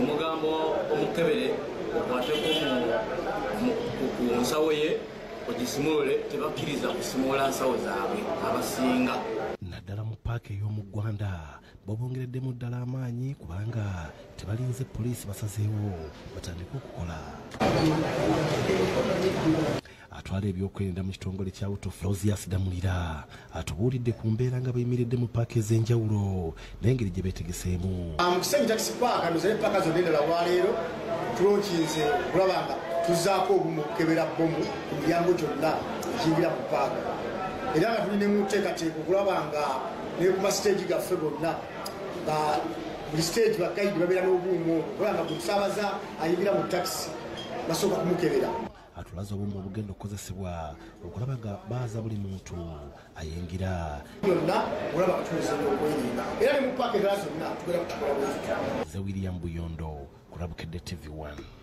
Bw'omugamba omukebere okwateko ku nsawo ye ogisimulule, tebakkiriza kusimula nsawo zaabwe abasinga. Naddala mu paaka ey'omu Ggwanda bobongereddemu ddala amaanyi kubanga tebalinze poliisi, basazeewo batandike okukola. Atwala ebyokwerinda mu kitongole kya UTOF, Ozias Damulira, atubuulidde ku mbeera nga bayimiridde mu paaka ez'enjawulo n'engeri gye beetegeseemu. Mu Kisenyi Taxi Park nozere paaka zonna endala, olwaleero tulonkinze okulaba nga tuzzaako obumu okukebera bbomu ku miryango gyonna egiyingira mu paaka, era nga tulina muteekateeka okulaba nga ne ku masiteegi gaffe gonna, buli siteegi bagayidi babeera n'obuuma obwo okulaba nga buli musaabaza ayingira mu takisi basooka kumukebera. Atulaze obuuma obugenda okukozesebwa okulaba nga baaza buli muntu ayingira. Byonna olaba katuuza okwerinda, era ne mu paaka endala zonna tugenda kukikola bwe tutyo. Ze William Buyondo ku Bukedde TV 1.